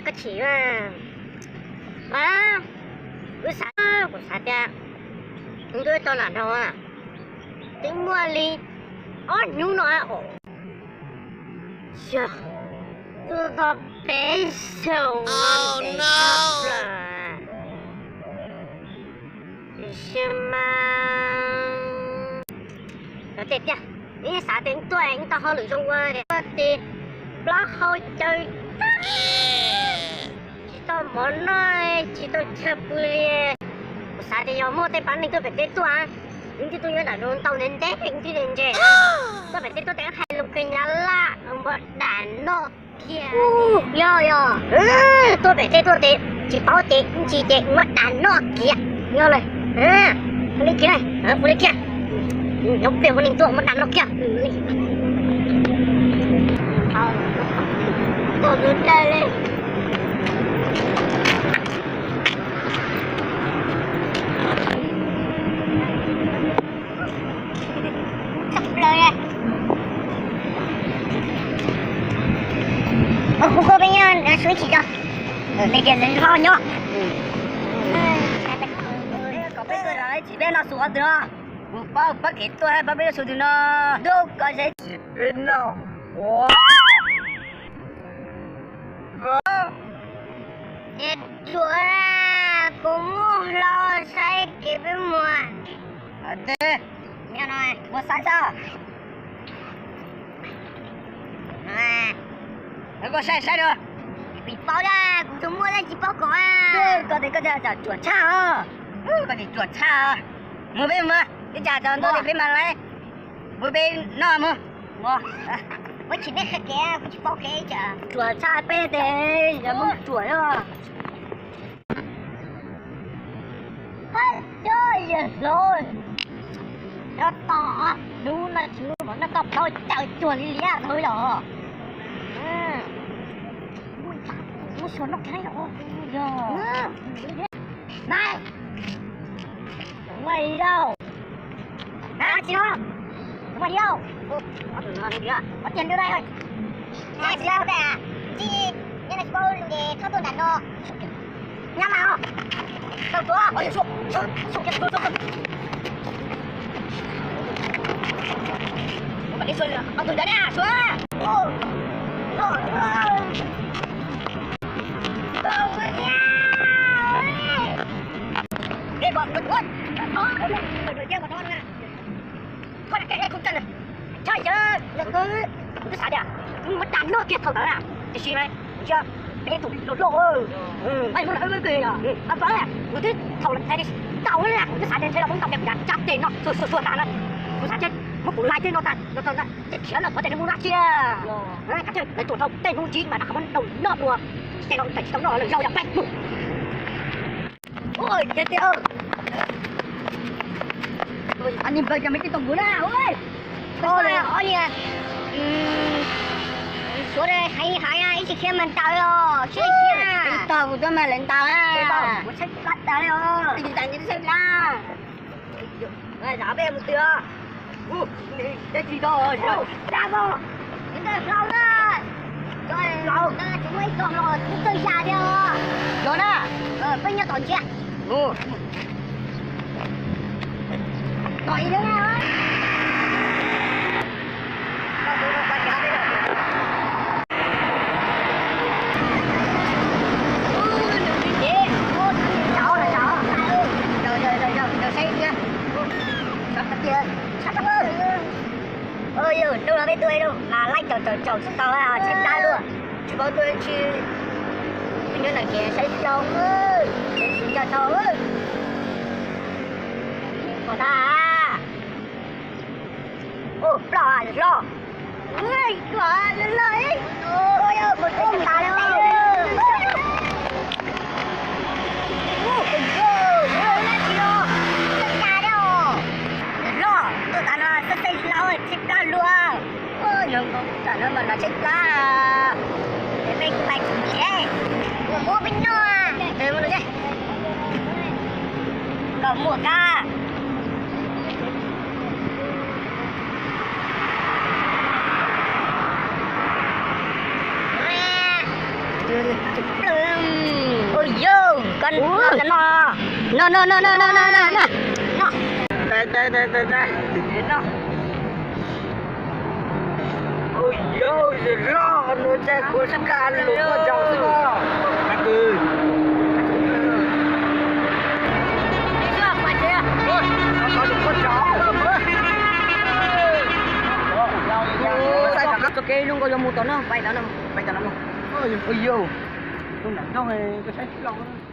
Koj chim, kuv xav, kuv xav tias ntuj tau lam no, twb muaj li ob hnub no, yog, tuaj tau peb xyoos no ntev tshaj plaws. Tiam sis mas, yog tiag tiag, nws xav tias tuaj es tau hauj lwm zoo ua tias tuaj ces plaub hau caw tag, tsis tau mov noj, tsis tau chaw pw li. Kuv xav tias yog muaj tej pab neeg tuaj pem teb tuaj, yeej twb tuaj nyob nram no ntau ntev ntev, yeej twb ntse, tuaj pem teb tuaj ces hais lus kws nyab laj ua dam noj kiag. Yog, yog, tuaj pem teb tuaj ces tsis paub ces ntsis ces ua dam noj kiag. Yog lawm, ua li kiag, ua li kiag. Nyob pliag muaj neeg tuaj ua dam noj kiag. Kuv koj peb nyob suav tsis tau, peb tias lawv ho nyob. Kom peb tuaj tsis peb noj su qhov twg no, kuv pab pab kev tuaj pab peb noj su twg no, ntuj koj zeb tsis peb noj. Tsuav, kuv muaj hlau saib kev peb mus. Mus saib xwb. Koj saib saib na. Tsis paub, kuv tsis muaj dab tsi paub kom. Koj tes koj cas tsuam tshaj os. Koj tes tsuam tshaj. Mus peb mus, peb cas tau ntau tes peb mas lawm. Mus peb noj mus. Mus. Kuv tsis peb qhia kev, kuv tsis paub kev. Tsuam tshaj peb tes, yog muab tsuam os. Cov yawg hlob, cov tod, hnub no tsis muaj mov noj koj plaub caws cuag li liab tau yom. Muab xyuas noj khaib os. Yog. Nai. Muaj li lauj. Hab tsis no. Muaj li lauj. Muaj tiag ntuj dai. Hab tsis lauj, tij, nyob no tsis paub lus ces txhob tuaj nram no. Nyab mas os. Tau tuav. Tus ntawd na, Suav. Koj lam kev kom tseeb, tshaj yawg, yog twb xav tias muab dam noj kiag thaum ntawd na, tiam sis mas peb tus loj loj, pab pab, kuv twb thaum tau na, kuv twb xav tias ntshe los muab ntaus kiag kuv yav tsab tes no xuas xuas xuas tas na, kuv xav tias muab kuv lais tej no tas no tag na, ces khiav lawm qhov tias nws muaj dab tsi. Lawv tuam dhau tej hnub ntsib mas rov qab muab ntaus noj dua, ces no tawm tsis tau noj lawm, yog yog peb mus. Nim npawg cov me tij tau nkuv na. Suav hais hais ib tsis khiav mas ntaus os, siab siab. Tau kuv tuaj mas lawv ntaus na. Ua tsheb plab tas li os. Tsis tas nws tsheb plab. Zam peb mus twg os? Tsis tau, zam os. Nws ntawd hlau na. Hlau na, tsis muaj ib tog hlau, twb txawj ya thiab os. Los na. Peb nyob tom ntsia. Tom ib lub na. Yawg, hnub no peb tuaj ib lub mas laib caum caum caum tsis tau, tshaib plab luaj. Tsis paub tuaj tsi, peb nyob ntawm kev saib xyov, saib xyov tau. Kom tas. Ua ploj loj. Ua ploj loj. Loj, tuaj tas no xeb xeb hlau, tshaib plab luaj. Yog nkaus tam no mas no tshaib plab. Peb kuj pais tsis ntshe, kuv muab peb noj. Koj muaj kab. No, no, no, no, no, no, no, no. Ui, yau, loj no, caij kua kaj lus koj zaum xwb os. Txoj kev zoo nkauj yuav mus tom no, pais tom no. Ui, yau, tus nam nrog koj saib tsis los.